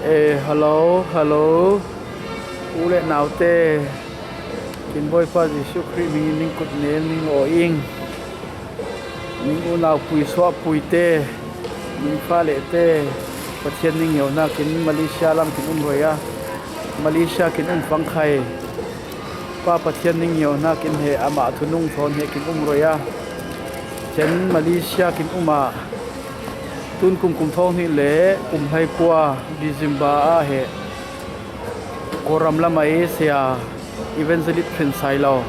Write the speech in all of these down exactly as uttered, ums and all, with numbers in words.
Eh, hello, hello. U le naute, kin Bawipa Jesuh Khrih hmingin ning kut nel ning aw ing. Ning unaupui suahpuite, ning falehte, Pathian ning ngeuhna kin Malaysia lam kin um roi a, Malaysia kin um fangkhai. Pa Pathian ning ngeuhna kin he, amah thunung thawn he kin um roi a. Chen Malaysia kin um a, tun kum kum thawng hnih le kum hlei kua December a he Kawlram lamah i sia Evangelist Hrin Sai Lo,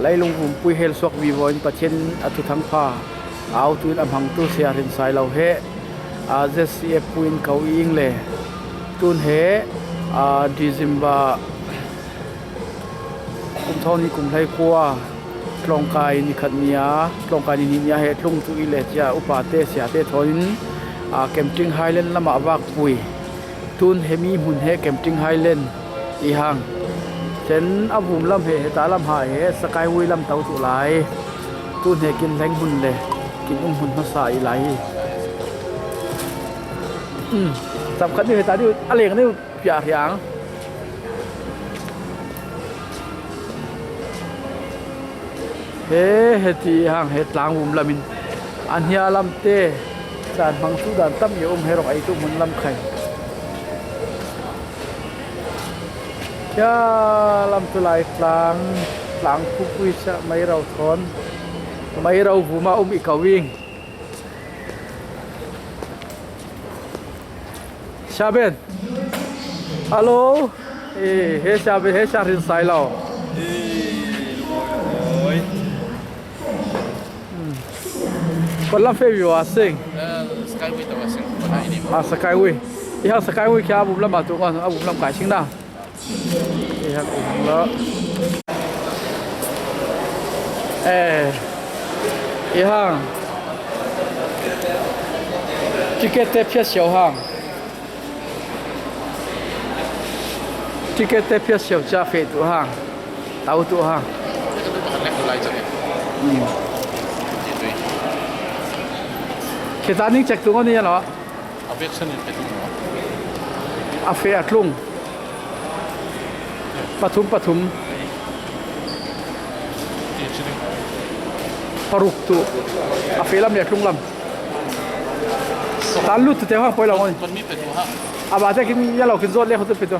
Lailung Vumpui hel suak vivo in Pathian a thuthang pha au tu in a hmangtu sia Hrin Sai Lo he, a, Z C F pu in ko i ing le. Tun he, a, December kum thawng hnih kum hlei kua, tlawngkai ni khat ni a, tlawngkai ni hnih ni a he tlung tu i le cia upate siate thawn in, a, Kemting Highland lamah vakpui. Tun he mi hmun he Kemting Highland i hang. Chen a vum lam he, heta lam ha he Sakaiwui lam to tu lai. Tun he kin hleng hmun le kin um hmun hmasa i lai hi. Um, tam khat ni heta ni a leng ni piah hriang. He, heti hang he tlang um lamin an hia lamte caan hmang tu dan tam i um he rong ei tu hmun lam khai. Kia lam tu lai tlang, tlang pupui sia mai rau thawn, mai rau vuma um i kau ing. Sia Ben. Hello. Eh, he sia Ben, he sia Hrin Sai Lo. Eh, oi. Hmm. Kawlram fe vivo a sing. Eh, Sakaiwui to a sing. Kawlram ini. Ah, Sakaiwui. I hang Sakaiwui kia a vum lam a tu ngon, a vum lam kai sing na. I hang, i hang lo. Eh, i hang. Ticket te phiat siau hang. Ticket te phiat siau cia feh tu hang. Tau tu hang. Hmm. Khita ning cek tu ngon ni ya lo. A vek san in pe tum lo. A fe a tlung. Pathum, pathum. Ti chi ding. Paruk tu. A fe lam le a tlung lam. Tan lut tu te hang poi lo ngoi. Kon mi pe tu ha. A ba te kin ya lo kin zot le ho tu pe tu.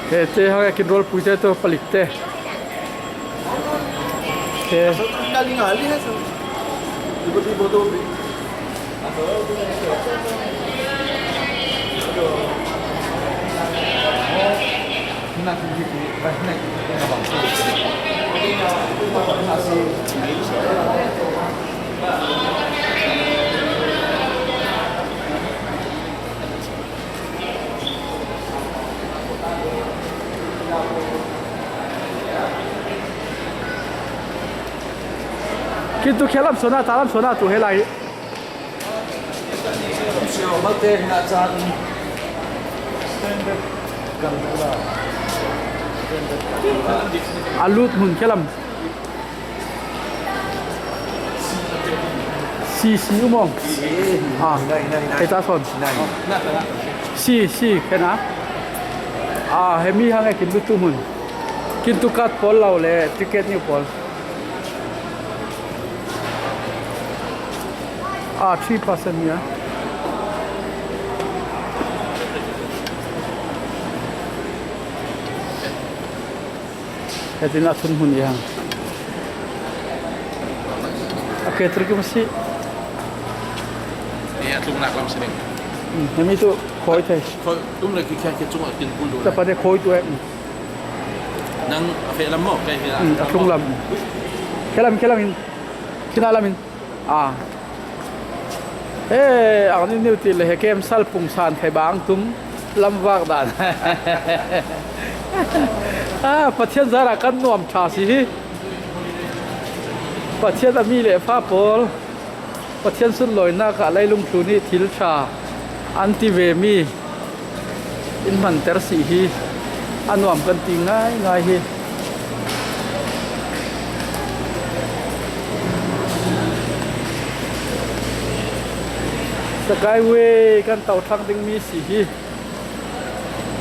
He te hang a kin rol pui te to palik te. He. Kin tu khelam sona, talam sona tu helai. A lut hmun khelam. Si, si umong. Ah, hei ta son. Si, si, kena. Ah, hemi hang e kin lutu hmun. Kin tu kat pol lau le, ticket ni pol. Ah, three percent ya. Hetin a thun hmun i hang. A ke tur ki masi. Ni a tlung nak lam sining. Hmm, hemi tu khoi thei. Khoi, tum le ki kya ke chung a kin bul do. Ta pa de khoi tu e. Hmm. Nang a fe lam mo, kai fe lam. Hmm, a tlung lam. Khelam, khelam in. Kina lam in. Ah. He, ang ni niu ti le he kem sal pung san khai bang tum lam vak dan. Ah, Pathian zara kan nuam tha si hi. Pathian a mi le fa pol. Pathian sunlawina ka leilung tlu ni thil tha an ti ve mi. In hmanter si hi a nuam kan ti ngaingai hi. Skyway kan to thlang ding mi si hi.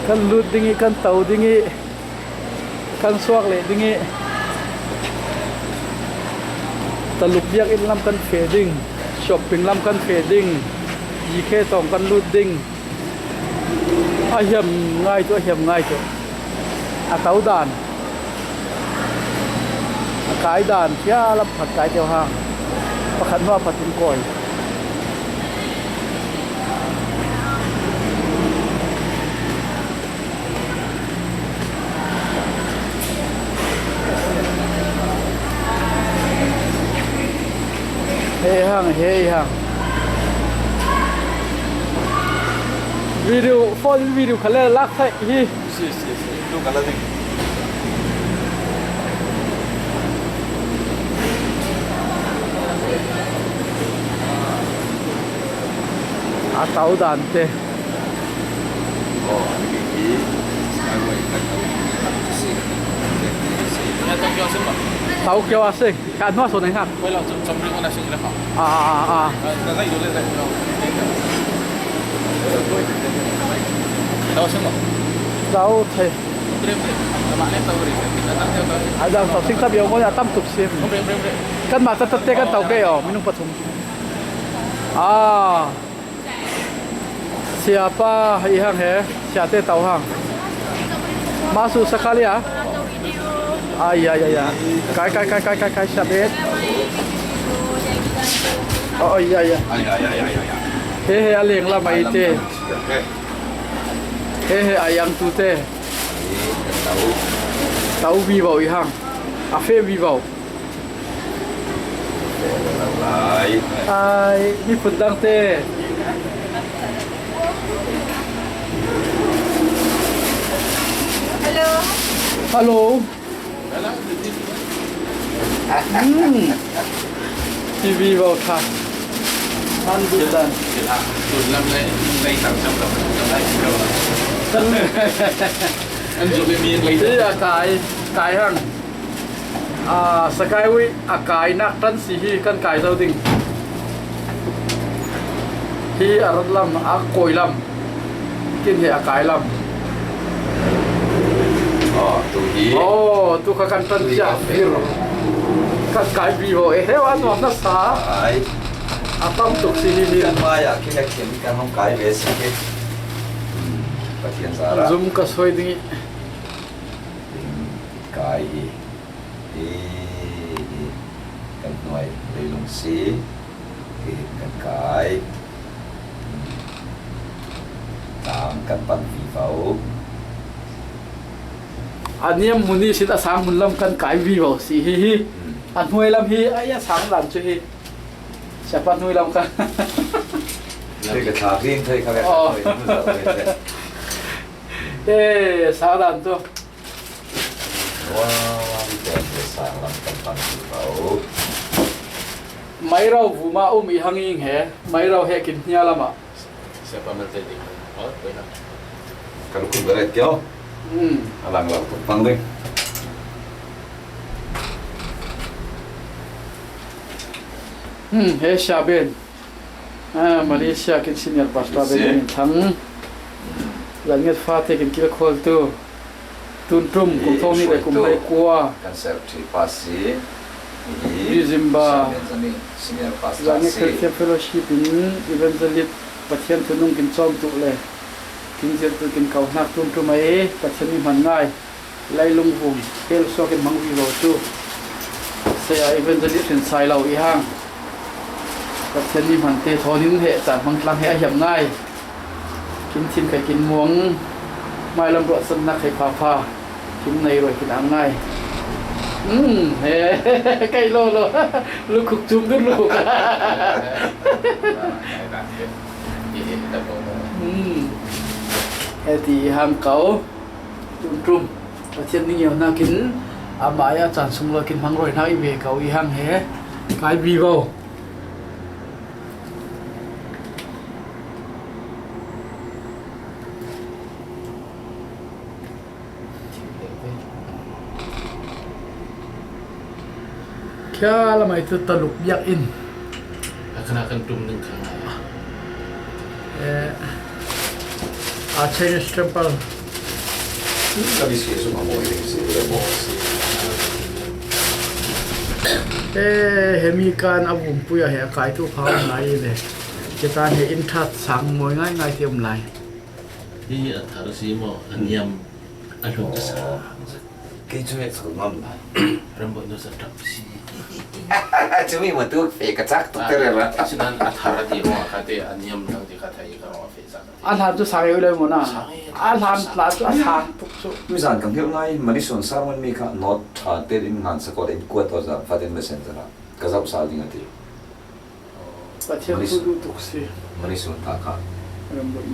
Kan lut ding i, kan to ding i, kan suak leh ding i. Taluk biakinn lam kan feh ding, shopping lam kan feh ding, G K tawng kan lut ding. A hiam ngai tu, a hiam ngai tu. A to dan, a kai dan, khia lam khat kai teuh hang. Pakhat hnuah pakhat in kawi. Hei hang, hei hang. Video, phone in video khat le lak thei hi. Si, si, si. Tu ka la ding. A to dan te. Tokyo a sing. Ka hnuah sawn a hak. A, a, a, a. Tau thei. A dang tau sing tam yo ngoi a tam tuk sim. Kanmah tattatte kan tau kei aw, minung pathum. A. Siapa i hang he, siate to hang. Masuk sekali ya. Ai, ai, ai, ai. Kai, kai, kai, kai, kai, kai, siate. Oh, ai, ai, ai. Ai, ai, ai, ai, ai, ai. He, he, a leng lam a i te. Ai, lam lam. He, he, a yang tu te. Tau. Tau vivo i hang. A fe vivo. Ai, mi phun dang te. Hello. Hello. Hmm. T V bau tha. An bu dan. An zu le mi lei. Ti a kai, kai hang. A, Skyway a kai nak tan si hi kan kai zo ding. Hi a rat lam, a kawi lam. Kin hi a kai lam. Oh, tu hi. Oh, tu kha kan tan cia. Kan kai bi ho e. He wa nuam na sa. Ai. A tam tuk si hi hi. Kan mai a kin a kin kan hong kai ve si hi. Pathian zara. Zum ka soi ding. Kai hi. Hi, hi. Kan hnuai leilung si. Hi, kan kai. Tang kan pan vivo. A niam mun i sin a sang mun lam kan kai vivo si hi hi. Hmm. A hnuai lam hi, ai a sang dan chu hi. Siapa hnuai lam ka. Thei ka thak ding, thei ka ka. Oh. Eh, sang dan tu. Wow, mi te te sang lam kan pan vivo. Mairau vuma um i hang ing he, Mairau he kin hnia lama. Siapa mel te ding. Oh, wena. Kalau kun beret kyo. Hmm. Alang lau tu pang ding. Hmm, he Shaben. Ah, Malaysia kin senior pastor Benjamin Thang. Zalnget fate kin kil khol tu. Tun tum kum thong ni le kum hai kua. Kan ser thi pa si. December. Senior pastor Zalnget si. Christian Fellowship in evangelist Pathian thunung kin chom tu le. Kin zir tu kin kau hnak tun tum ai Pathian mi hman ngai. Lailung vum, pel suak in hmang vivo tu. Saya evangelist in sai lo i hang. Pathian mi hman te thawn in he, caan hmang tlang he a hiam ngai. Kin thin khai kin muang. Mailam ruah san nak khai pha pha. Kin nei ruai kin ang ngai. Hmm, he, kai lo lo. Lukhuk chum dun lukhuk. Hmm. He ti i hang kau. Tun tum. Pathian ning yo nakin, amah ya caan sung lo kin hmang roi nak i ve kau i hang he. Kai vivo. Khia lamai tu taluk biak in. A kana kan tum ding kha ngai. A Chinese temple. Ka mi si sung a mawi ding si le maw si. Eh, hemi kan a vumpuia he a kaitu pha um lai le. Kita he in that sang mawi ngai ngai te um lai. Hi a thar si maw, a niam a hlum ka sa. Kei chu he chu ngam la. Rambo no sa tap si. Chu mi ma tu fe ka chak tu te re la. Sinan a thar a ti ro kha te a niam nang ti kha thai ka ro fe sa. A hlan chu sang eu le mo na. A hlan hla chu a sang tuk chu. Mi zan kan hil ngai, mani sun sar man mi kha not tha te in ngan sa ko in kuat to za fa den messenger a. Ka zau sal ding a ti. Pathian thu duh tuk si. Mani sun ta kha.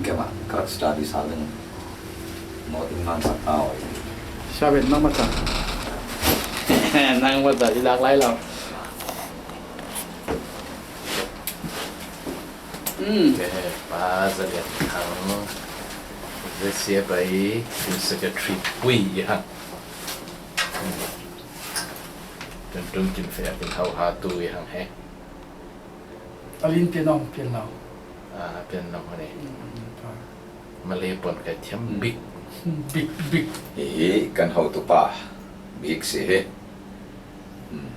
Kema, ka study sal ding. Not in ngan sa ta oi. Saben nang mata. Nang mata, i lak lai lau. Mm. Ke pa za lian thang. Ze sia bai, in secretary pui ha. Tun tun kin fe a kin hau ha tu i hang he. A lin pian awng pian lau. A pian lau hane. Mm, mm, pa. Malay pon kai thiam bik. Bik, bik. Hi kan hotupa bik si hi. Hmm.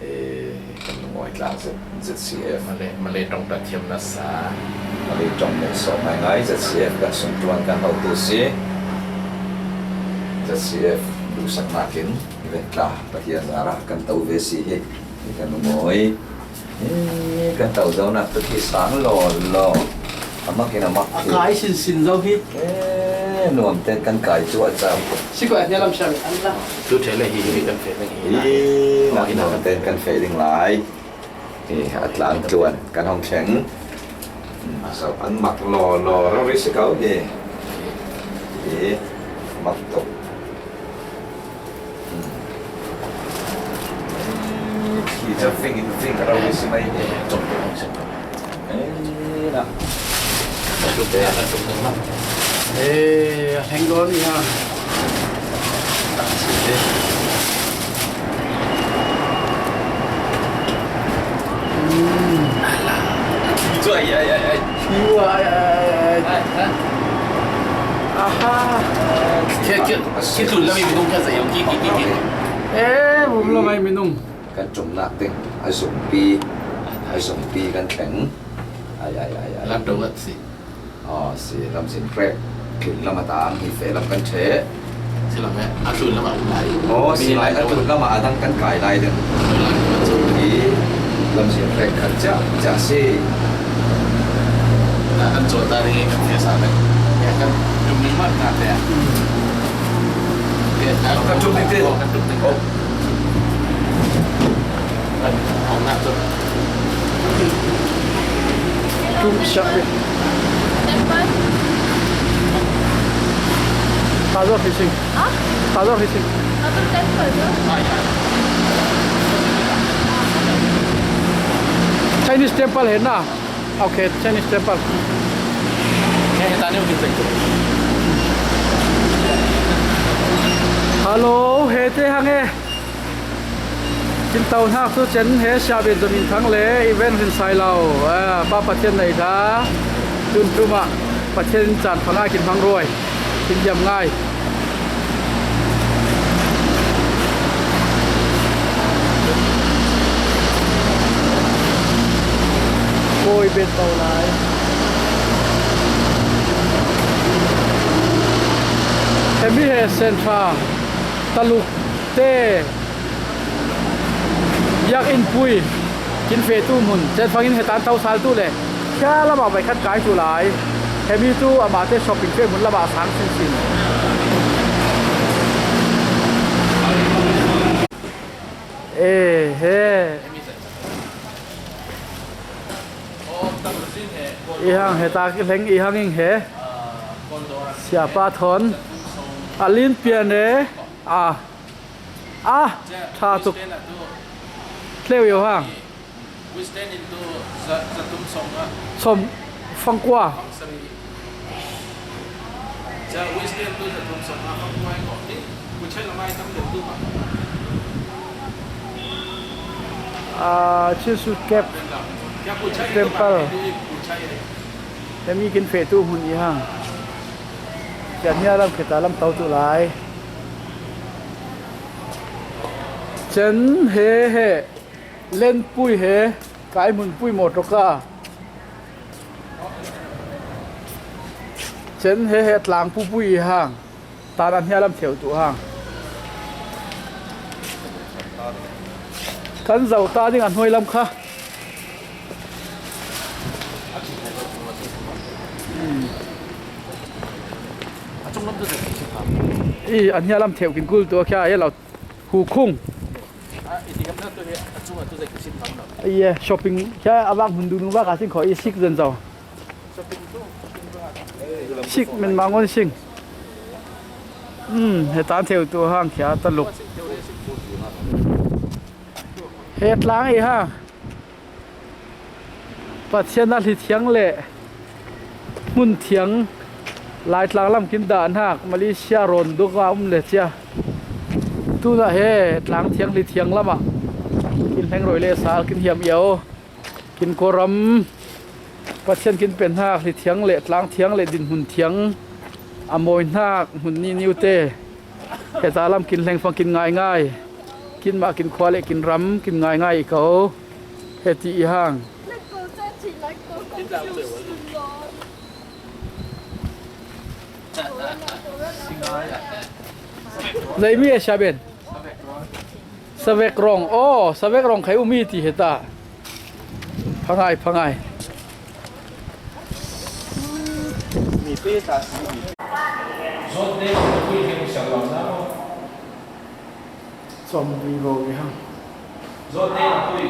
Eh, kan lungawi tlang Z, Z C F. Malay, Malay tong ta thiam nasa. Malay tong nei so ngai ngai Z C F kan sung tuan kan hotu si. Z C F dusak nakin, i ven tla, Pathian zara kan tau ve si hi. Hi kan lungawi. Eh, kan tau zo nak tu khi sang lo lo. A mak in a mak khi. A kai sin sin zo hi. Eh, nuam ten kan kai chu a cham. Si ko a nia lam siam an la. Tu thele hi hi kan fe ding hi. Eh, nak nuam ten kan fe ding lai. Eh, a tlang tuan kan hong thleng. Hmm, so an mak lo lo ro ri si kau hi. Eh, mak tok. Khi cha fing in fing rau si mai ni. Eh, na. Eh, a heng don ni ha. Hmm. Chu ai, ai, ai, ai. Chu ai, ai, ai, ai. Ai, ai. Aha. Khi, khi, khi tlun lam i minung kha zai yong, khi, khi, khi, khi. Eh, vum lam ai minung. Kan tum nak ding, a zumpi, a zumpi kan thleng. Ai, ai, ai, ai. Lam to wat si. Aw, si lam sin hrek. Tlun lam a tang hi fe lam kan ṭhe. Si lam he, a tlun lam a um lai. Aw, si lai, a tlun lam a dang kan kai lai ding. Hi lam sin hrek khat chia, chia si. Na kan chaw ta ri kan fe sa le. Ya kan tum ning mat na te. Kan tum ning te. Kan tum ning. Tum siak hi. Temple. Tazo hi sing. Ha? Tazo hi sing. Tazo temple zo. Chinese temple he na. Okay, Chinese temple. Hello, he te hang e. Kin to hnak tu chen he Siabin Zamin Thang le event hin sai lo. Ah, Pa Pathian nei ta. Tun tuma Pathian caan pha ngai kin hmang ruai. Kin diam ngai. Kawi bet ko lai. Hemi he Central Taluk te biakinn pui kin feh tu hmun cen fangin he tan tho sal tu le. Khia lamah vai khat kai cu lai. Hemi cu amah te shopping feh hmun lamah a sang sinsin. Eh, he. I hang he tak i hleng i hang ing he. Siapa thawn. A lin pian e. A. A. Ṭha tuk. Tleu yo hang. Western in tu za, zathum sawmnga. Sawm fangkua. Fangsari. Za Western tu zathum sawmnga fangkua ko ni. Kuchai lamai tam deuh tu ma. Ah, Chin Sut Kep Temple. Kuchai. Hemi kin fehtu hmun i hang. Cian hia lam kheta lam to tu lai. Cen he he. Lenpui he. Kai hmun pui maw toka. Cen he he tlang pupui i hang. Tan an hia lam theu tu hang. Kan zau ta ding an hnuai lam kha. I an hia lam theu kin kul tu a khia e lo. Hu khung. Ai e shopping khia a vang hun du nu va ka sing kho i sik zen zau. Sik men mangon sing. Hmm, he tan theu tu hang khia ta luk. He tlang i ha. Pathian a hli thiang le hmun thiang Laitlang lam kin dah hnak Malaysia rawn duk a um le cia. Tuna he tlang thiang hli thiang lamah kin hleng roi le sal kin hiam iau. Kin kawram Pathian kin pen hnak hli thiang le tlang thiang le dinhmun thiang a mawi hnak hmun ni niu te. Heta lam kin hleng fang kin ngaingai. Kin mah kin khua le kin ram kin ngaingai i ko. Heti i hang. Zeimi e sia ben. Savek rong. Oh, savek rong khai umi ti heta. Phangai, phangai. Zote pui he siang lam na. Som vi vo vi hang. Zote pui.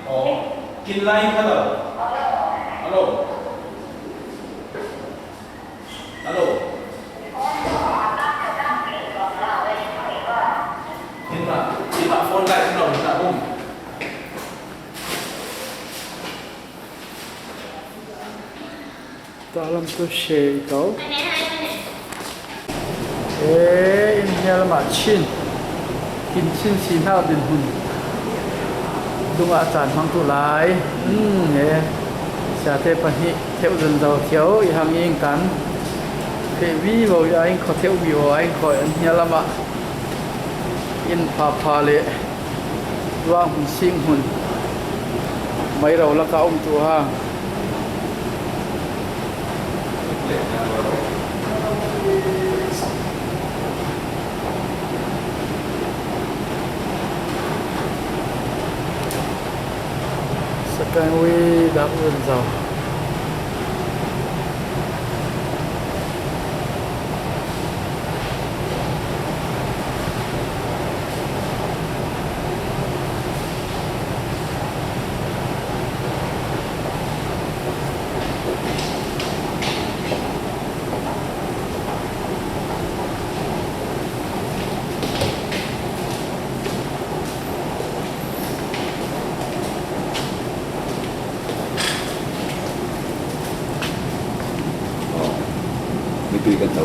Oh, kin lai kha lo. Hello. Hello. Kin ma, kin ma phone lai kha lo na um. Talam tu share ko. E, in hnial mah chin. Kin chin si hna dinhmun. Dungah caan hmang tu lai. Hmm, e. Siate pahnih theuh zan zo thio i hang ing kan. Feh vivo i a ing kho theuh vivo a ing kho in hnial lamah. In pha pha le. Luang hmun sing hmun. Mai ro laka um tu ha. Sakan wi dak un zo.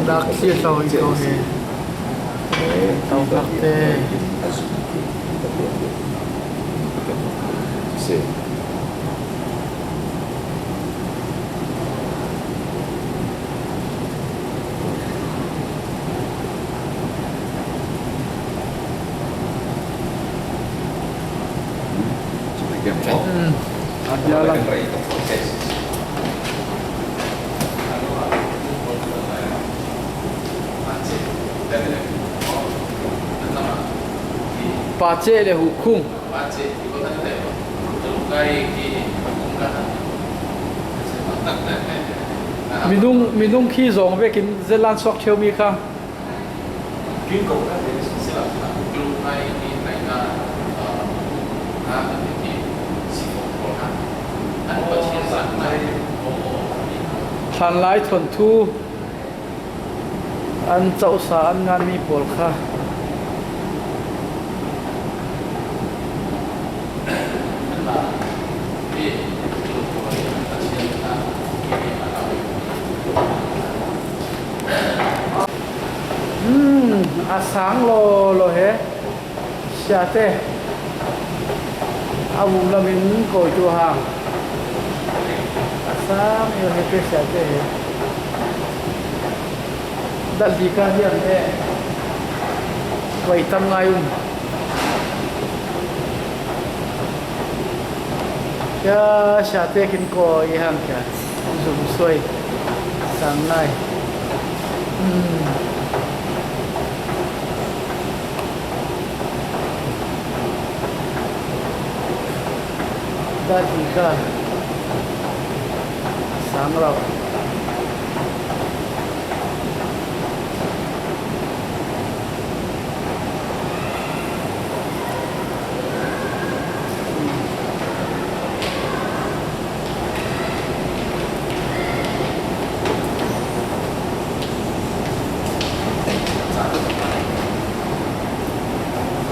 Dak thliar lo in ko he. Tauhnak te. Paceh le hukhung. Minung, minung khi zong vekin zelan suak ṭheu mi kha. Hlanlai thon thu. An cohsa an nganmi pawl kha. Hmm, a sang lawlaw he. Siate a vung lamin kawi tu hang. Tam yo he te sia te he. Dal di ka hiam te. Wai tam ngai um. Kya sia te kin ko i hang kya. Zum soi. Sang ngai. Hmm. Dati ka sang lo.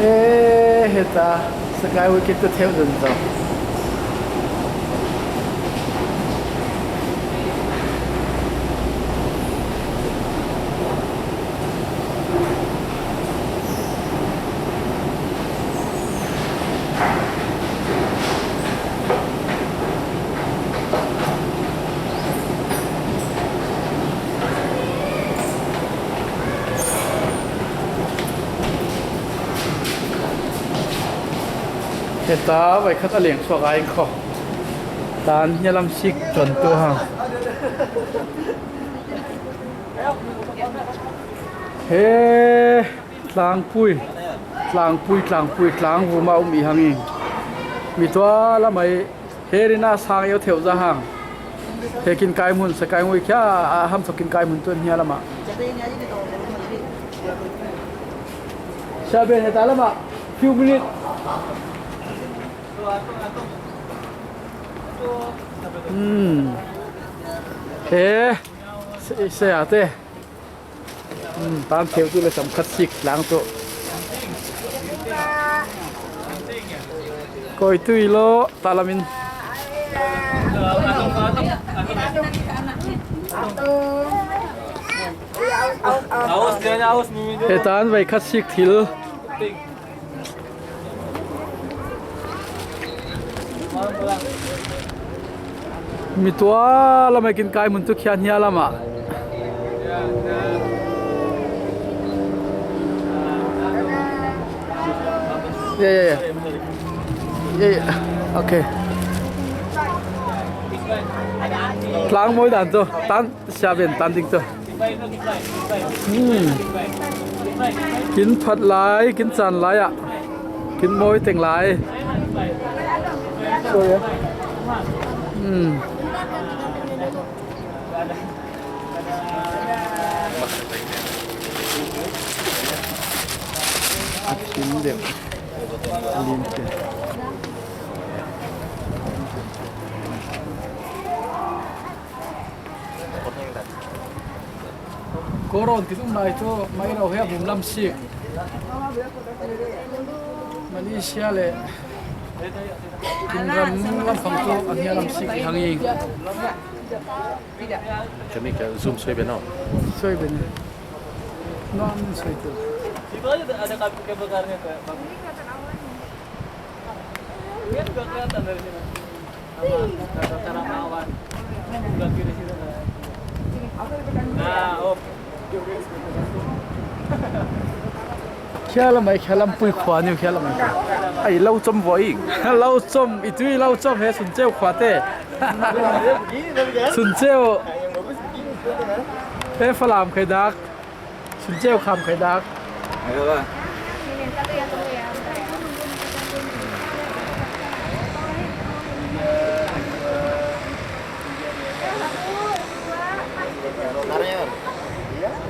E, heta, Skyway kin tu theu zun zo. Heta vai khat a leng suak a ing kho. Tan hnia lam sik ton tu hang. He. Tlangpui, tlangpui, tlangpui, tlang vuma um i hang ing. Mi tua lamai, he rina sang eu theu za hang. He kin kai mun, sa kai ngui kya, a ham thok kin kai mun tun hia lama. Sia ben he ta lama, few minute. Hmm. He, se, se ate. Hmm, tan theu tu le sam khat sik lang tu. Koi tu ilo talamin. He tan vai khat sik thil. Mi tua lamai kin kai mun tu khian hia lama. Ya, ya, ya. Ya, ya. Okay. Tlang moi dan tu, tan sia ben tan ding tu. Hmm. Kin phat lai, kin chan lai ah. Kin moi teng lai. Sorry. Hmm. A thim deuh. A lim te. Koron kin um lai chu mai lo he a bum lam sik. Malaysia le kin ram lam pang chu a hnia lam sik i hang ing. Kami ka zoom soi ben o. Soi ben. No, am soi tu. Khia lamai, khia lampui khua niu khia lamai. Ai, lau chom voi. Lau chom, i tui lau chom he sun cheu khua te. Sun cheu. He Falam khai dak. Sun cheu kham khai dak.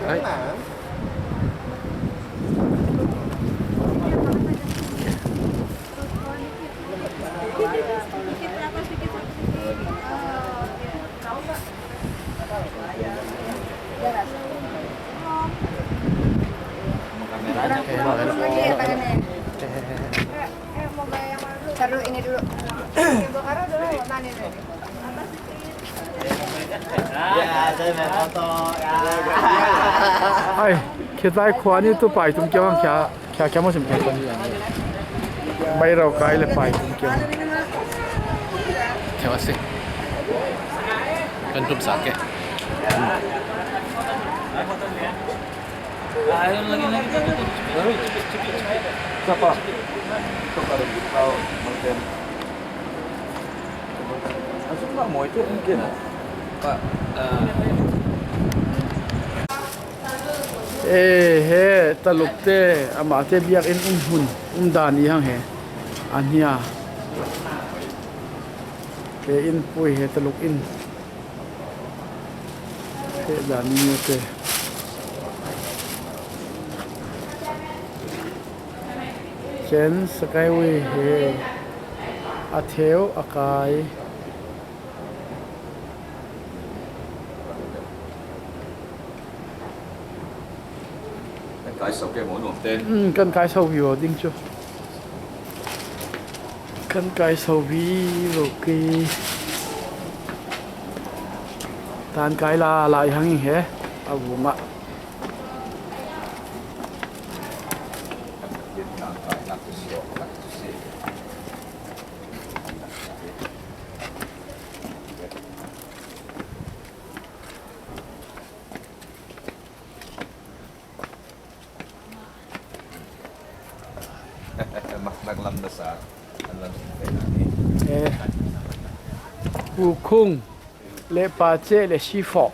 Ai. Taruh ini dulu. Ai, khitai khua ni tu pai tum kiang kia, kia, kia mo sim kia. Bai rau kai le pai tum kiang. Kia si. Kan tum sa ke. Eh, he Taluk te, amah te biakinn um hun, um dan i hang he. An hia. He in pui he Taluk in. He dan i te. Chen sakai ui he. A theu a kai. Kan kai sau ke mo nuam ten. Hmm, kan kai sau vivo ding chu. Kan kai sau vivo ke. Tan kai la lai hang he. A vuma. Mak, mak lam na sa. An lam sa. Eh. Hukhung le Pace le Sifo.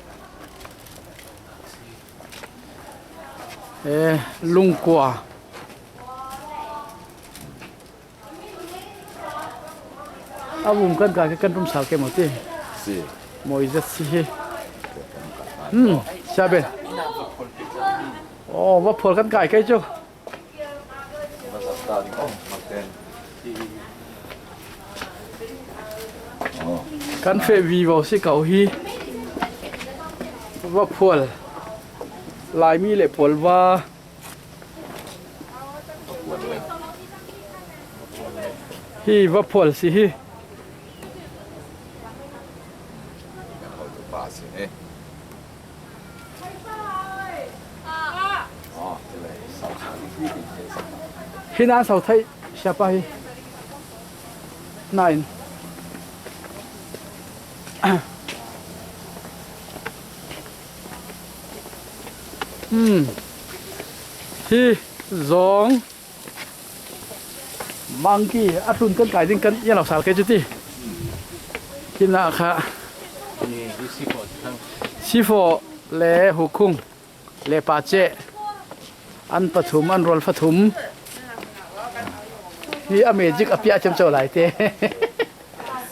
Eh, Lungkua. A vum kan kai kan tum sa ke mo ti. Si. Mo i zat si hi. Hmm, sabe. Oh, va phol kan kai kai chu. Kan fe vivo si kau hi. Va phol. Lai mi le phol va. Hi va phol si hi. Hi nan sau thai siapa hi. Nine. Hmm. Hi zong. Monkey, a tlun kan kai ding kan ian lo sal ke chuti. Kina kha. Sifo le Hukhung le Pace. An pathum, an rual pathum. Hi a magic a pia chem chau lai te.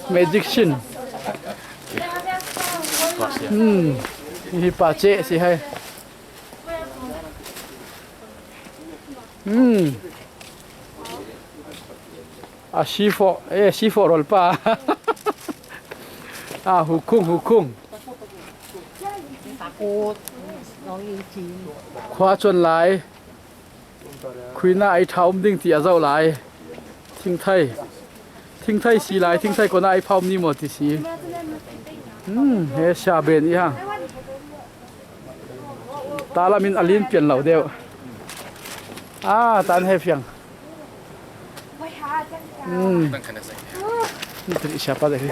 Magic shin. Hmm. Hi Pace si hai. Hmm. A Sifo, eh, Sifo rolpa. A Hukhung, Hukhung. Khua chuan lai. Khuina ai tha um ding ti a zau lai. Thingthai. Thingthai si lai, thingthai kona ai pha um ni mo ti si. Hmm, he sia ben i ha. Ta lamin a lin pian lo deuh. A, tan he fiang. Hmm. Ni tiri siapa deuh hi.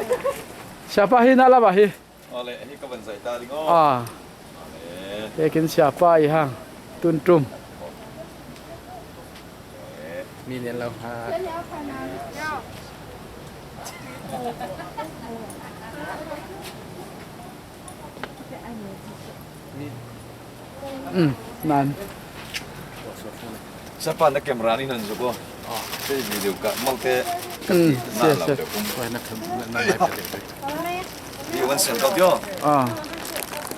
Siapa hi na lava hi. Ole, hi ka van zai ta ding o. A. Ole. He kin siapa i hang. Tun tum. Ole. Mi nen lo ha. Um, nan. Sapa na camera ni nan zuko. Te video ka malte. Um, na yes, la yes. Te kum. Ni wan sen ka dio. A.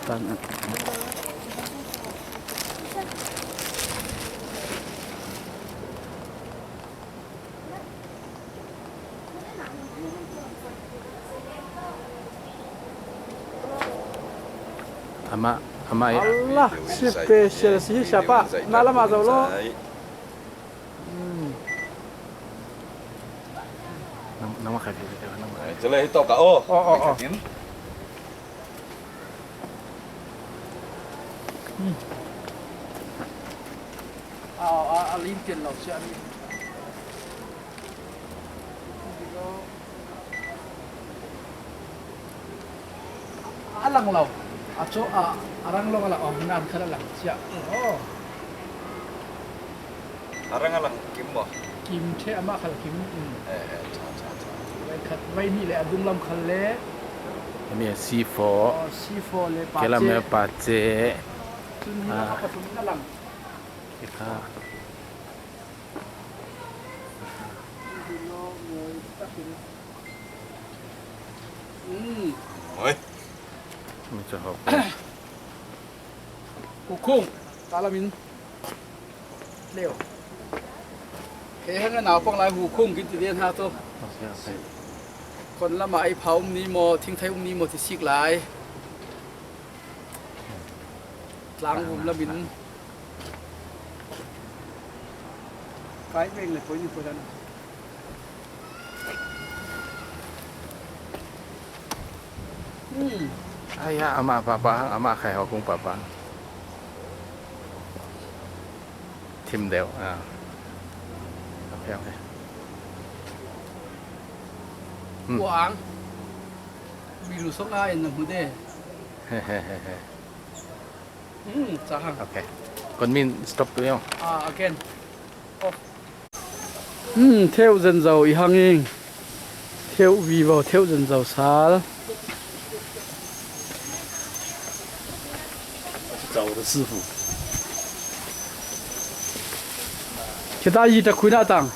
Tan. Ama, ama ya. Allah, special si siapa. Na lama zau lo. Hmm. Nama, nama kaki, nama kaki. Chale, ito ka, oh. Oh, oh, oh. Hmm. A, a, a lim pian lo sia ni. A lang lo. A chaw a, a rang lo a lang. Oh, nan khat a lang. Cia. Oh. A rang a lang kim maw? Kim ṭheh amah khal kim. Mm. Eh, eh, ṭha, ṭha, ṭha. Vai khat, vai nih le a dunglam khal le. Hemi a C four. Oh, C four le pa che. Kei lam a pa che. Cun hi ah. A pathum in a lang. Hi kha. Mm. Oi. Mi cu hau. Hukhung, ta lam in. Leo. He hang a naupang lai hukhung kin ti den ha to. Ok, ok. Kon lam ah ei pha um ni maw, thingthei um ni maw ti sik lai. Tlang vum lam in. Kai veng le poi ni poi dan. Hmm. Ai ya, amah papa, amah khai hawkung papa. Thim deuh. Ah. Ok, ok. Hmm. Kuang. Biru song a in na hmu de. He, he, he, he. Hmm, ca hang. Ok. Kon min stop tu yong. Ah, again. Oh. Hmm, theuh zen zo i hang ing. Theuh vivo, theuh zen zo sal. Khita yi ta khuina tang.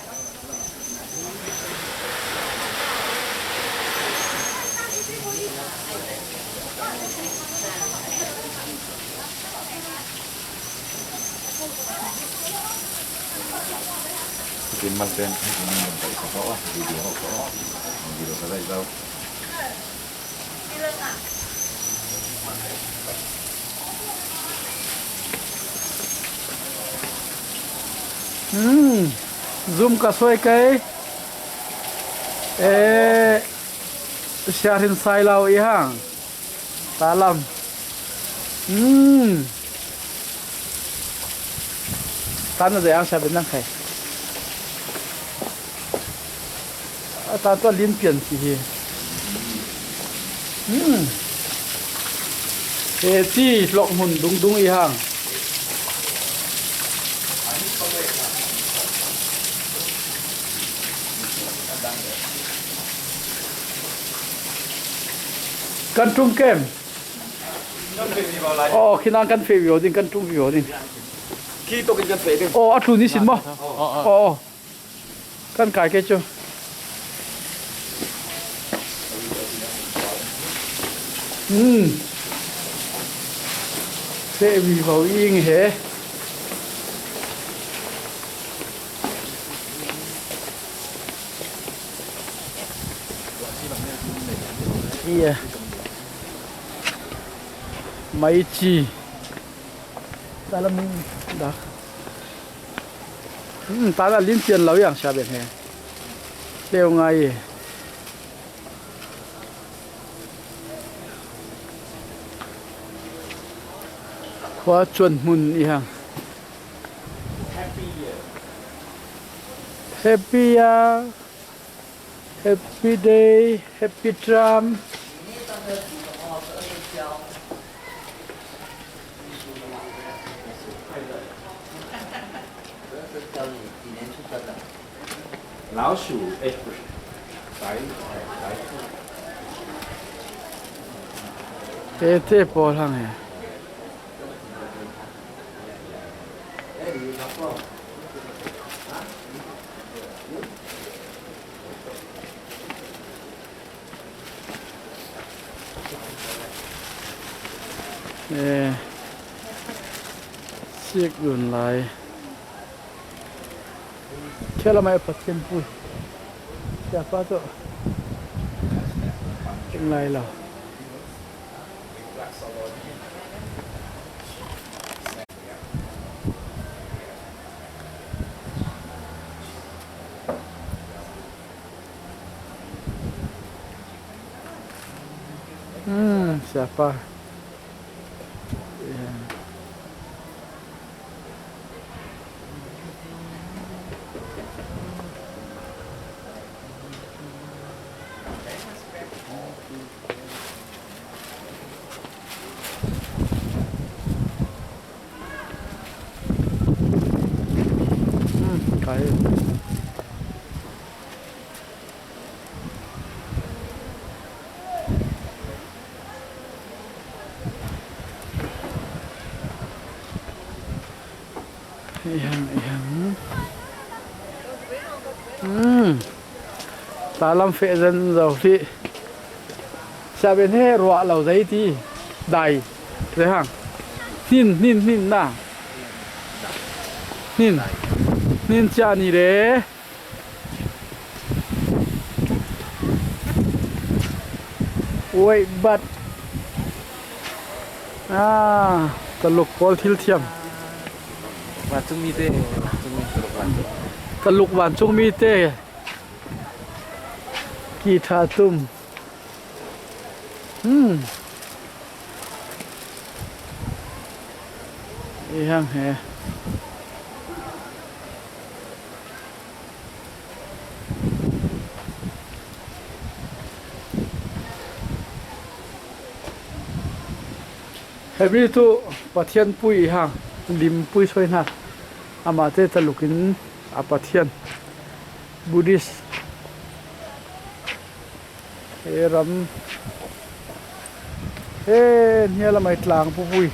Kin man pen, kin man pen, video ko, video ko, video ko, video ko. Hmm, zum ka soi kai. Eh, siarin sai lau i hang. Talam. Hmm. Tan na zai ang siabin nang khai. A tan tua lim pian si hi. Hmm. He ti lok hmun dung dung i hang. Kan ṭum kem. Aw, khi nan kan feh vivo ding, kan ṭum vivo ding. Khi tokin kan feh ding. Aw, a tlun ihsin maw? Aw, aw. Kan kai ke cu. Hmm. Feh vivo ing he. Iya. Maici. Talam dak. Hmm, tana lim pian lo yang siabeng he. Leu ngai. Khua cuan hmun i hang. Happy year. Happy day, happy drum. Tete pawl hang he. Eh, sik dun lai. Khela mai Pathian pui. Siapa tu? King lai lo. Hmm, siapa? Ya. Ihang, ihang. Hmm. Talam feh zen zo hi. Sia ben he ruah lo zei ti. Dai. Zei hang. Hnin, hnin, hnin na. Hnin. Hnin cia ni re. Wait, but ah, Taluk pawl thil thiam. Vancung mite, vancung mi, Taluk vancung. Taluk vancung mite. Ki tha tum. Hmm. Ihang he. Hemi tu Pathian pui ihang, lim pui soi hna. Amah te Taluk in a Pathian. Buddhist. He ram. He hnia lamai tlang pupui.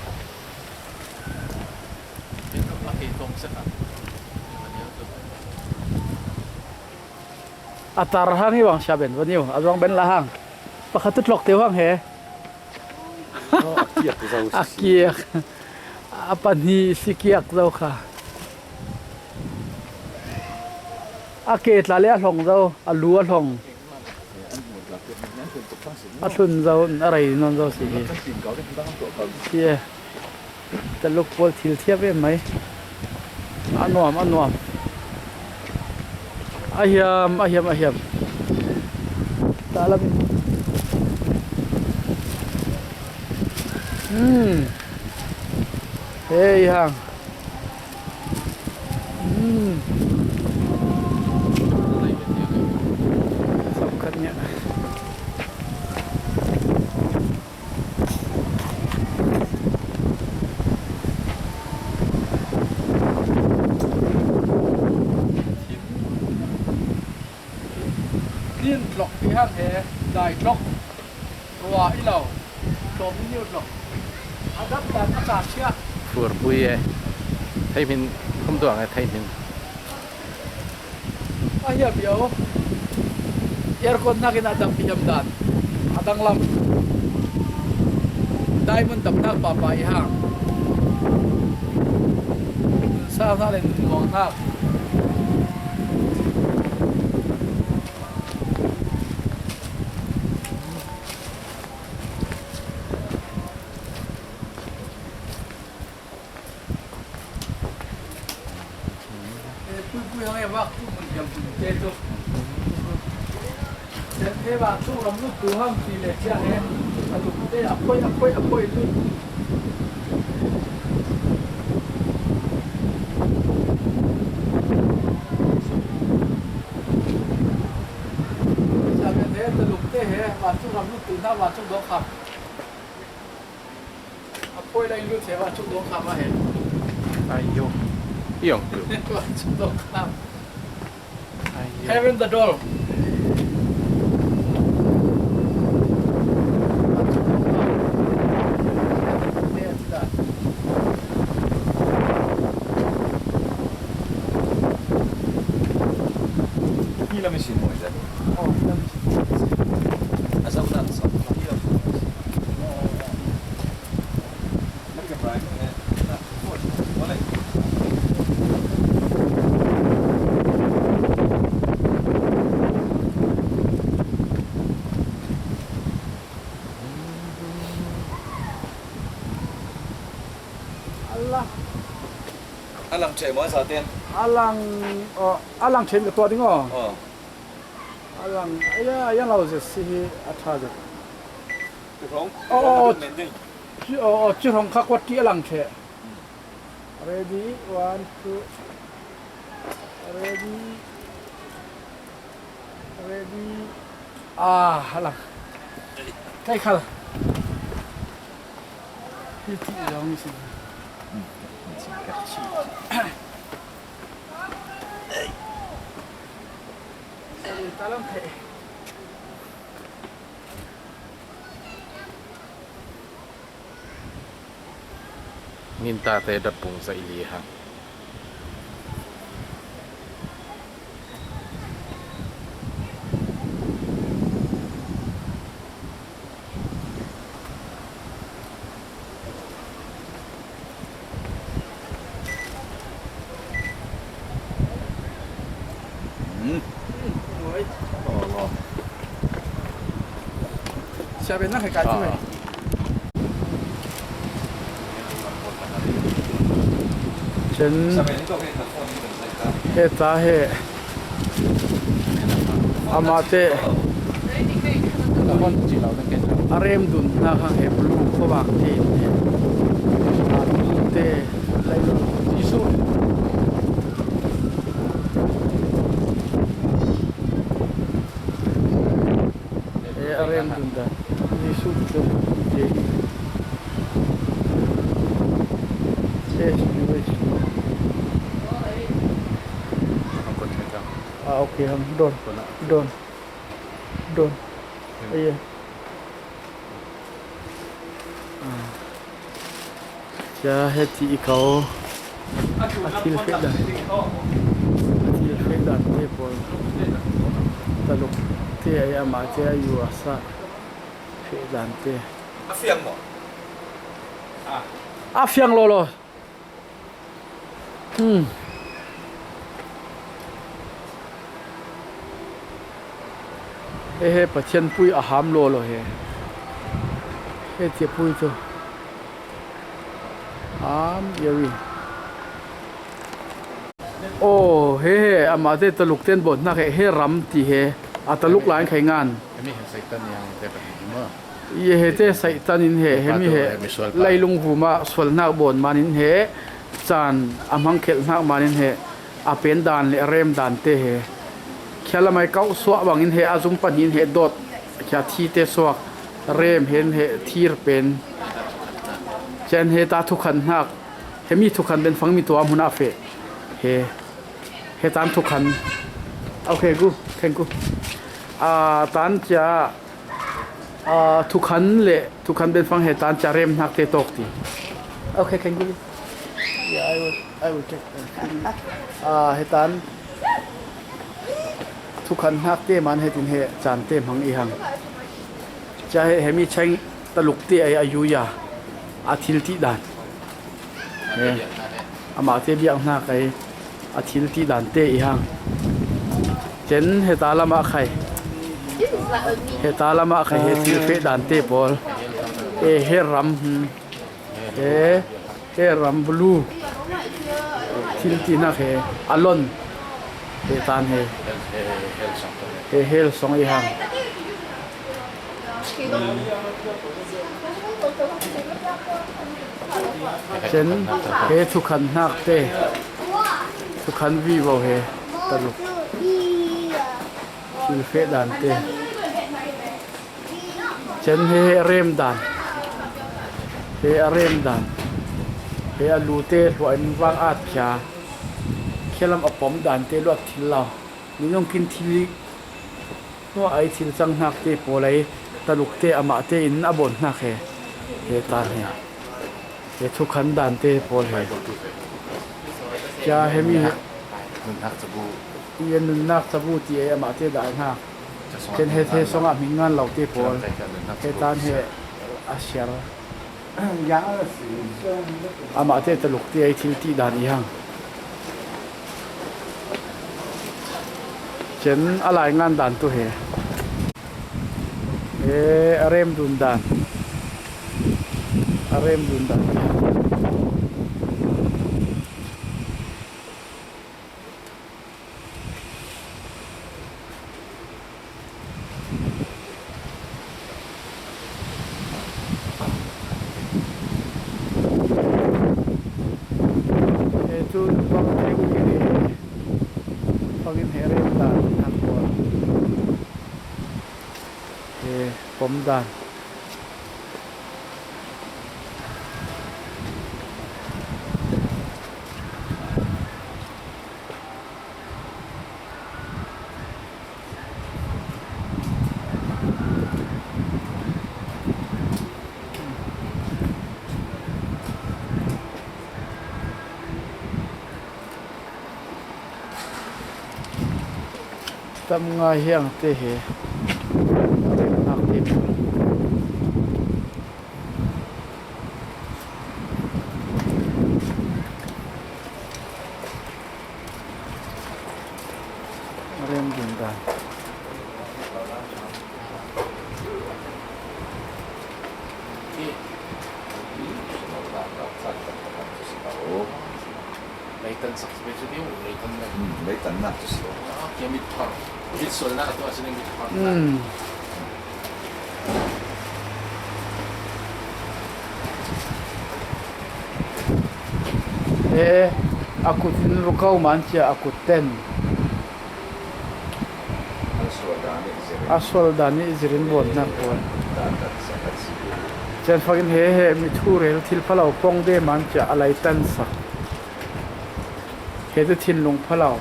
A tar hang hi vang sia ben van iu. A zuang ben la hang. Pakhat tu tlok teu hang he. Oh, a kiak zo. A kiak. A pahnih si kiak zo kha. A ke tla le a hlong zo, a lu a hlong. A hlun zo, a rei nawn zo si hi. Si e. Taluk pawl thil thiam em mai. A nuam, a nuam. A hiam, a hiam, a hiam. Talam in. Hmm. Hei hang. Hmm. Sam khat nia. Nin tlok ti hang he, dai tlok. Rua i lo. Tlom i niu tlok. A dap dan a ka sia. Fur pui e. Thei min, kum tuang e, thei min. A hiam yo. Aircon nakin a dam hiam dan. A danglam. Diamond dam nak papa i hang. Sa na le nun mong nak. Pui pui hang e vak tu mun kiam tu te tu. Sen e vak tu ram lut tu hang ti le cia e. A tu te a poi a poi a poi lut. Sa ben he ta luk te he vak tu ram lut tu na vak tu dok khap. A poi lai lut he vak tu dok khap a he. Ayo. Iong tu. Vak tu dok khap. Ayo. Heaven the door. Hi lam i sin maw i zat? Oh, hi lam i sin. A zoh nak a zoh. Hi lam. Allah. A lang ṭheh maw, zaten? A lang, aw, a lang ṭheh ka tuah ding aw. Aw. A lang, a ya, a ya lo zet si hi a ṭha zet. Ci hrawng? Aw, aw, ci hrawng men ding. Ci, aw, aw, ci hrawng kha kuat ṭi a lang ṭheh. Hmm. Ready, one, two. Ready. Ready. Ah, hala. Kai khal. Hi ti zong si. Hmm. Ngin tate dapung sa ili ha. Siapa nak kai kai tu? Cun heta he amahte a rem dun hna kha he Blue khuavak te in he a te lai lo Jesuh. Eh, a rem dun dan. Jesuh te te. Eh, Jesuh. Ah, okay, ham don. Don. Don. Aye. Ah. Cia heti i ko a thil feh dan, a thil feh dan te pawl, Taluk te a amah te a U S a feh dan te. A fiang maw? A fiang lo lo. Hmm. He he Pathian pui a ham lo lo he. He tia pui tu. Am yari. Oh, he he, amah te Taluk ten bawt hnak he, he ram ti he, a Taluk lai khai ngan. Hemi he Satan yang te pahnih maw? Ye he te Satan in he, hemi he, hemi sual pa. Lailung vuma sual hnak bawn man in he, caan a hmang khelh hnak man in he, a pen dan le a rem dan te he. Khia lamai kauh suah bang in he, a zum pahnih in he dawt, khia thi te suak, rem hen he, thir pen. Cen he ta thukhan hnak, hemi thukhan ben fang mi tuam hun a feh. He, he tan thukhan. Okay, gu, khen gu. A, tan cia, a, thukhan le, thukhan ben fang he tan cia rem hnak te tawk ti. Okay, khen gu. Yeah, I will, I will take. A, he tan thukhan hnak te man he tin he caan te hmang i hang. Cia he, hemi cheng Taluk te a, a U S a, a thil ti dan. He, amah te biak hna kai a thil ti dan te i hang. Cen he ta lamah khai. He ta lamah khai he thil feh dan te pawl. E, he ram, hmm. He, he ram Blue. Thil ti hnak he a lon. He tan he. He hel song i hang. Cen he thukhan hnak te, thukhan vivo he Taluk thil feh dan te. Cen he, he a rem dan, he a rem dan, he a lu te hluah in vang at khia, khialam a pom dan te luat thil lo. Minung kin thil i hnuah ai thil cang hnak te pawl ai Taluk te amah te in a bawnh hnak he, he tan he, he thukhan dan te pawl he. Cia he mi he nunnak cabu, i nunnak cabu ti ai amah te dah hna. Cen he, he song ah hming ngan lo te pawl he tan he a siar. Amah te Taluk te ai thil ti dan i hang. Cen a lai ngan dan tu he. He a rem dun dan. A rem dun dan. He cu bang te u kine bangin he rem dan hnak pawl. He pom dan. Tam ngai hiang te he. A rem nak te. A rem dun dan. Leitan sak sak chu ding, leitan na. Hmm, leitan na chu si. Ah, kia mit phar. Mit sol na tu asin mit phar. Hmm. Eh, a kut in rukau man cia a kut ten. A sual dan nih zirin bawlhnak puan. Cian fakin he he mi thu rel thil phalo pong de man cia a lai tan sak. He tu thinlung phalo.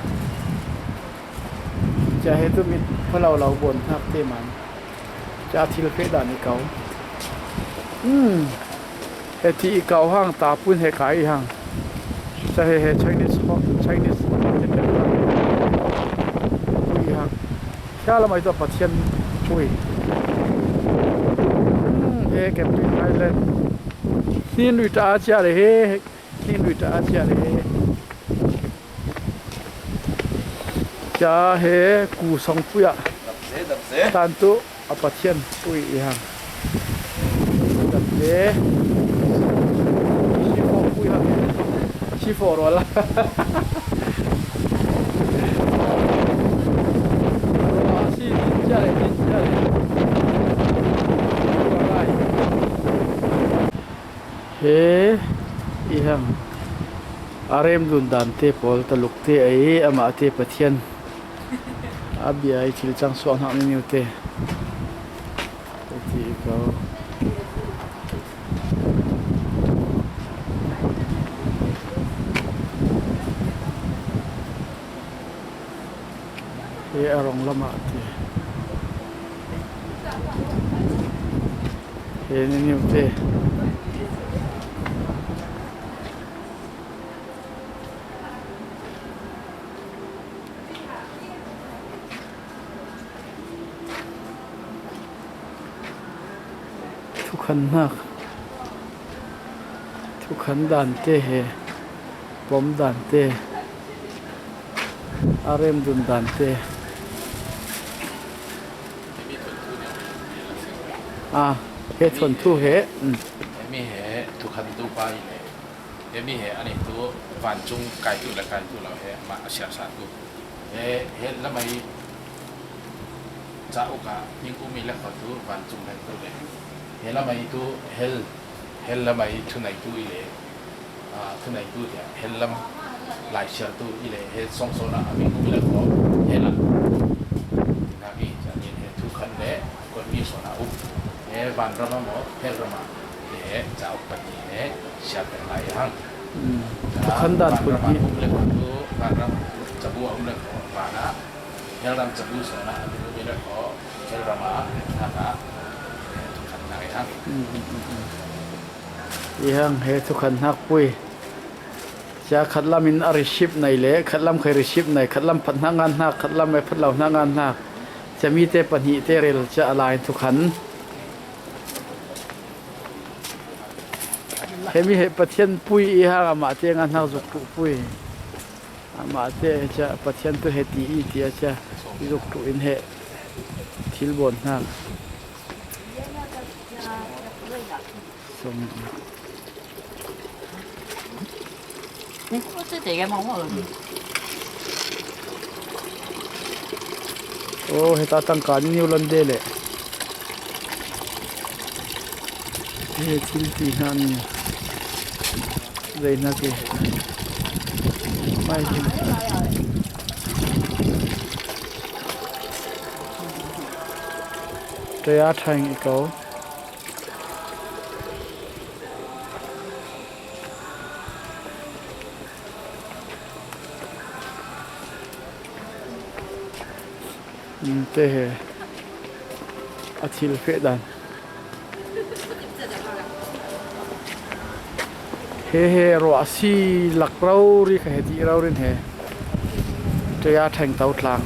Cia he tu mi phalo lo bawlhnak te man. Cia thil feh dan i kau. Hmm. He ti i kau hang ta pun he kai i hang. Sa he he Chinese ho, Chinese. Pui hang. Sia lamai to Pathian pui. Hmm, he Camping Island. Nin lui ta cia le he. Nin lui ta cia le he. Cia he ku song pui ah. Dap ze, dap ze. Tan tu. A Pathian pui i hang. Dap le. Sifo pui hang. Sifo rual. Rual si din cia le, din cia le. He i hang. A rem dun dan te pawl taluk te ei amah te Pathian. A bia i thil cang suak hnak ni niu te. Ti ko. He a rong lamah ti. He ni niu te. Thukhan hnak, thukhan dan te he, pom dan te, a rem dun dan te. Ah, he thuan thu he. Mm. Hemi he thukhan tu pa i le. Hemi he ani tu vancung kai tu le kai tu lo he ma a siar sa tu. He, he lamai cauk ah hming um i le kho tu vancung hel tu le. He lamai tu hel, hel lamai thunai tu i le. Ah, thunai tu tiah hel lam lai siar tu i le. He song song ah hming um i le kho. He la. Nak i, cia ni he thukhan le. Kuan mi sawn a um. He vanram a maw, hel ram a, he cauk pahnih he siar pek lai hang. Hmm. Thukhan dan vanram a kun hi. Um le kho tu, vanram cabu a um le kho, van a, hel ram cabu sawn a, a um le kho, hel ram a, hnak a, thukhan hnak i hang. Hmm, hmm, hmm, hmm. I hang he thukhan hnak pui. Cia khatlam in a receipt nei le, khatlam khai receipt nei, khatlam phat hnak ngan hnak, khatlam e phat lo hnak ngan hnak. Cia mi te pahnih te rel cia a lai thukhan. Hemi he Pathian pui i hang amah te ngan hnak zuk tuh pui. Amah te cia Pathian tu he ti i tia cia zuk tuh in he thil bawn hnak. Song. Oh, heta tangka ni niu lon de le. He thil ti hna ni. Zei hna ke. Mai hin. Taya thaing i ko. Te he a thil feh dan. He he ruah a si lak rori kha he ti rori he. Taya theng to tlang.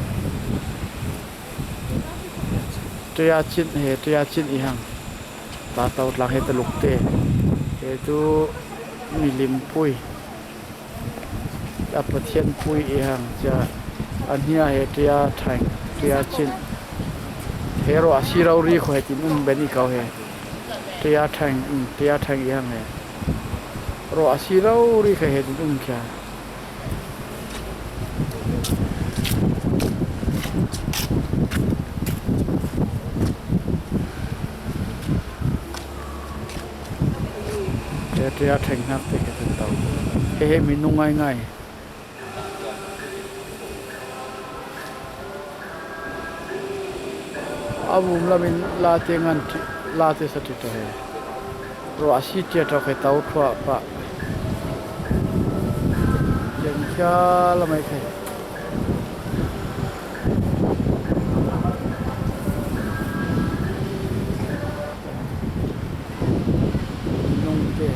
Tia Chin he, Tia Chin i hang. Tatau tlang he Taluk te. He tu milim pui. A Pathian pui i hang cia. A hnia he Tia Thang, Tia Chin. He ro a si rau ri kho he tin um ben i kau he. Tia Thang, um, Tia Thang i hang he. Ro a si rau ri kho he tin um kia. Tia, Tia Thang hnak te ke tau. He he mi nung ngai ngai. A vum lamin late ngan ti, late sa ti to he. Ro a si tia to ke tau thua pa. Jan kia lamai khe. Nung te.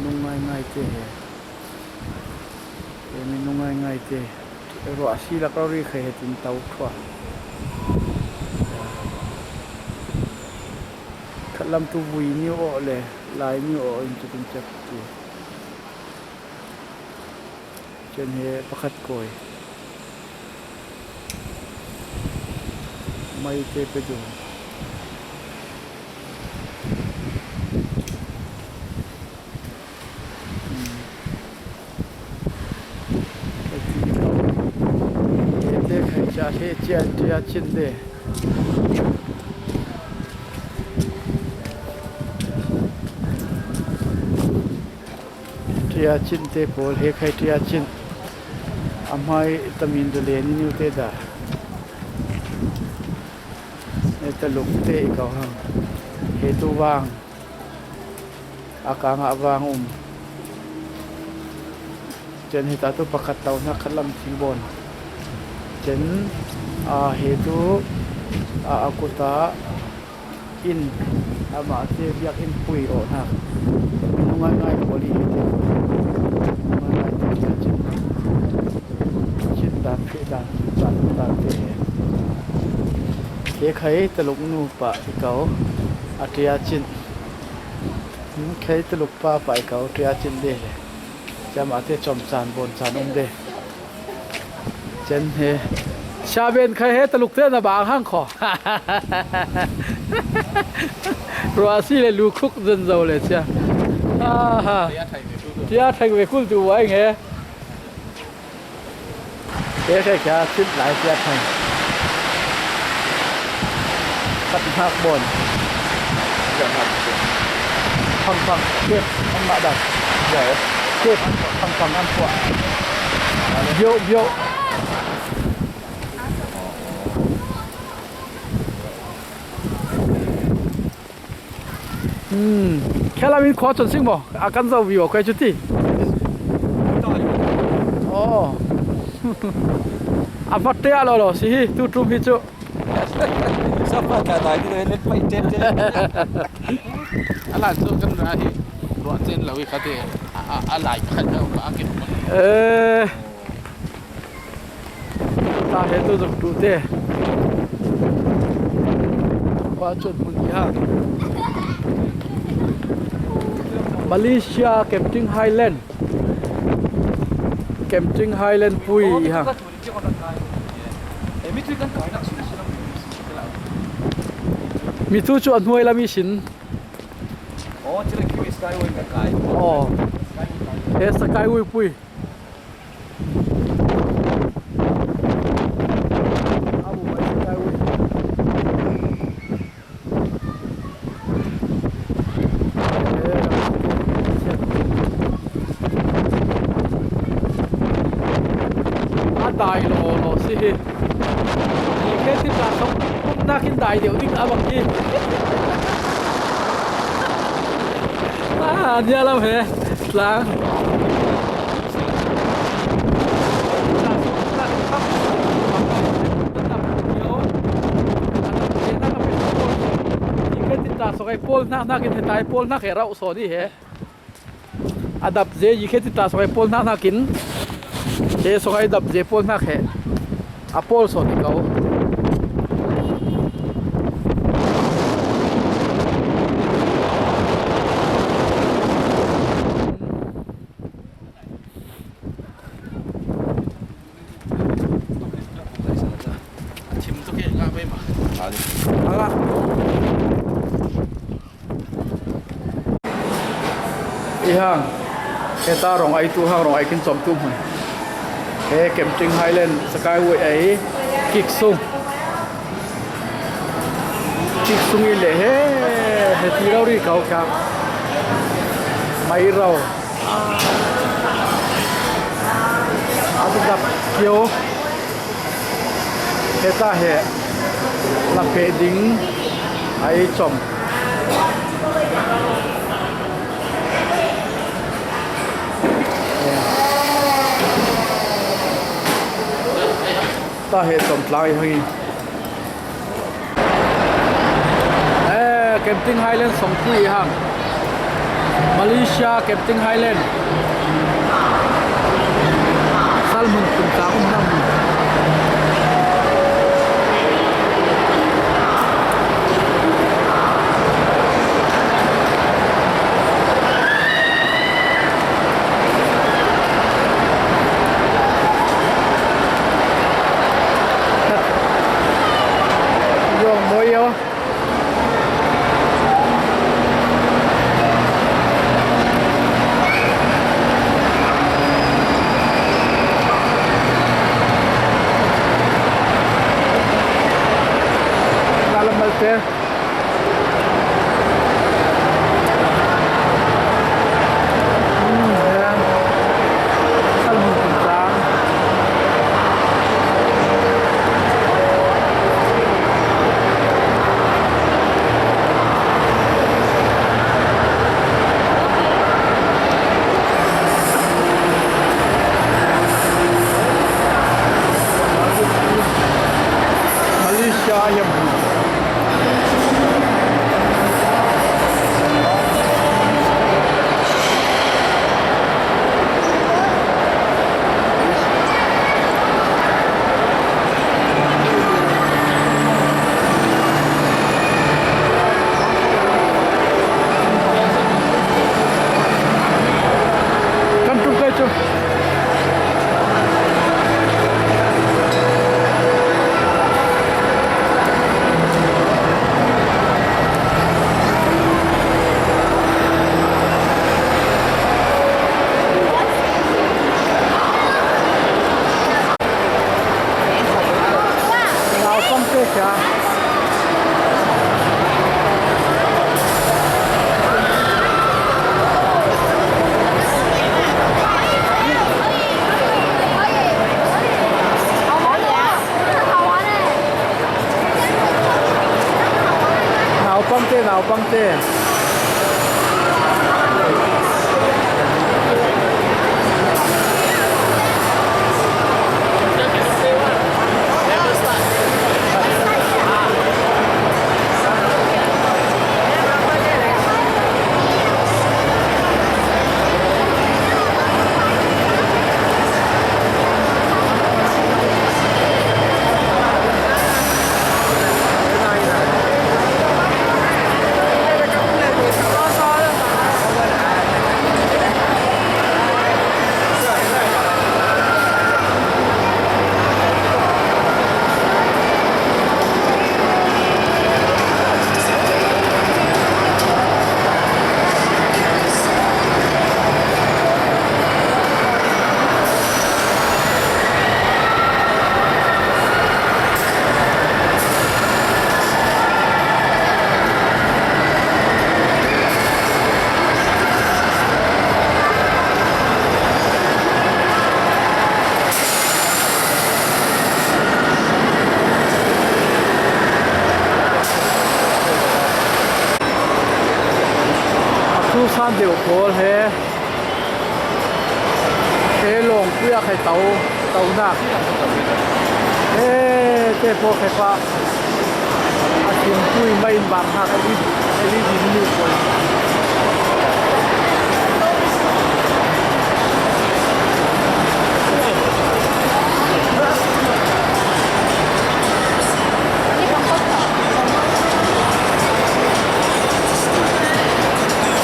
Nung ngai ngai te he. Minung ngaingai te ruah a si lak rori kha he tin tau thua. Khatlam tu vui niu awh le lai niu awh in cutin cek ti. Cun he pakhat kawi. Mai te pe duh. Tia khai cia he cia tia cin de. Tia cin te pawl he khai tia cin. A hmai tamin dalen niu te dah. He taluk te i kau hang. He tu vang. A kangah vang um. Cun hita tu pakhat taunak khatlam thingbawn. Cun, aa, hi tu, aa, a kut ah in, amah te biakinn pui awhnak. Minung ngaingai pawl i hi te. Minung ngaingai te tia cin hna. Cin dan, feh dan, dan, dan te he. He khai taluk nu pa i kau, a tia cin. Khai taluk pa pa i kau, tia cin de he. Cia mah te cawm caan, bawn caan um de. Cen he. Sia ben khai he taluk te na bang hang kho. Ruah a si le lu khuk zan zo le cia. Aha. Tia theng ve kul tu wa ing he. He khai kha cin lai tia theng. Khat hnak bawn. Phang phang, kep, an mah dak. Kep, phang phang an puah. Bio, bio. Hmm. Khelam in khua cun sing maw? A kan zoh vivo koi cu ti. Oh. A hmat te a lo lo si hi, tu tum hi cu. Sapa ka dai tu le pai ten ten. A lan cu kan ra hi. Ruah cen lo i kha te. A, a, a lai khat lo ka a kip. Eh. Ta he tu zuk tu te. Khua cun hmun hi ha. Malaysia, Kemting Highland. Kemting Highland pui i ha. Mi tu cu a hnuai lam i sin. Oh. He Skyway pui. A dai lo lo si hi. Ni khe ti ta song kum nakin dai deuh ding a bang hi. A nia lam he tlang. Sawkai pawl hnak hnakin he tai pawl hnak he rauh sawn i he. A dap ze i khe ti ta sawkai pawl hnak hnakin he sawkai dap ze pawl hnak he a pawl sawn i ko. Anga. I hang, heta rong ai tu hang, rong ai kin chom tu hmun. He Kempting Highland, Sakai Way ai, kik sung. Kik sung i le he, he ti rau ri kau kya. Mai rau. Atu dap kio. Heta he la phe ding ai chom. Ta he chom tlai hoi. Eh, Kempting Highland songpui hang. Malaysia, Kempting Highland. Salmon kum ta kum hang. Yong moi yo. Dalam malte. Malaysia hiam. Kan tum kai chu. Naupang te kya. Naupang te, naupang te. A thu san deuh pawl he. He lawngpui a khai tau, taunak. He, te pawh khai pah. A thingpui mai in bang hak a li, a li ding mi pawl.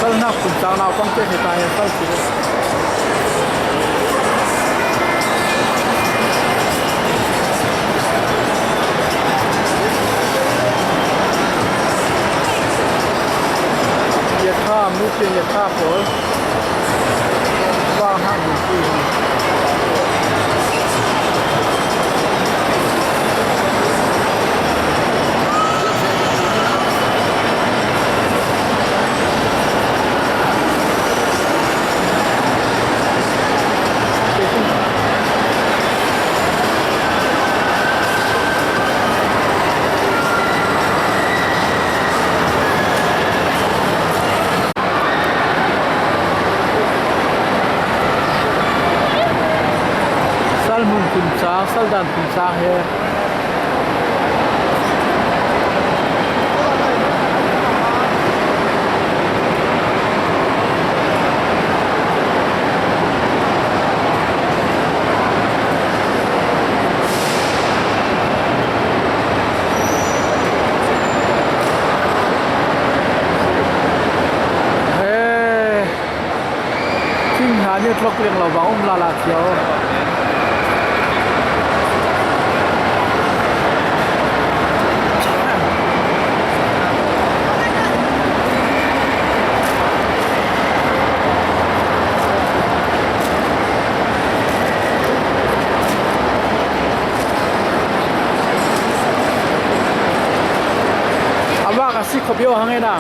Salnak kum tang naupang te hi ta he sal si. Chungchang, sal dan chungchang hi. He. Thing hna nih tlok leng lo vang um lala cio. A vak a si khop io hang e na.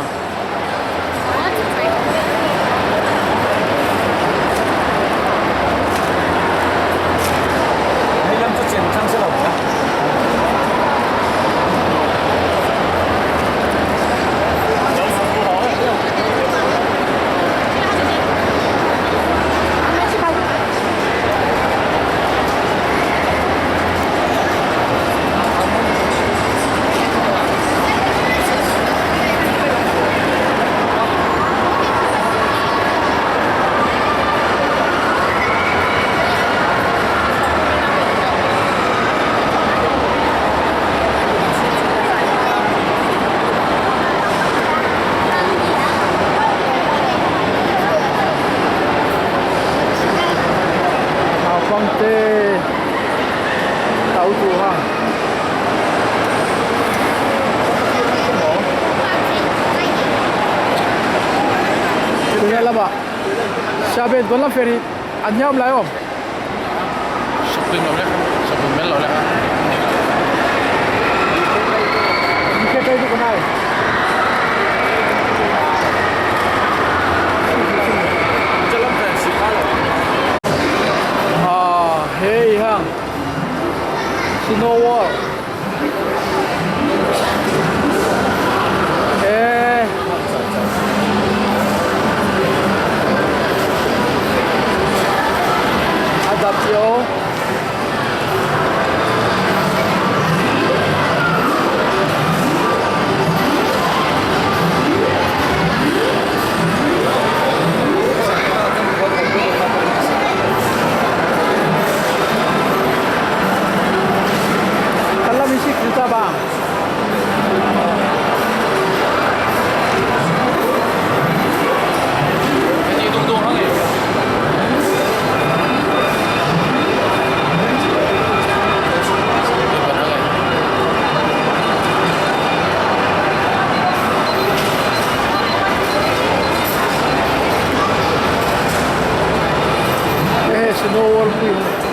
Naupangte tau tu ha. Tuna lama. Siaben, don lam fer hi an hiam lai om. Shopping lo le, shopping mel lo le. Ni ke kai tu ko nai. Ah, hei hang. Snow World. Eh. A dap cio. Kan lam i sik ta bang. Eh, Snow World pui.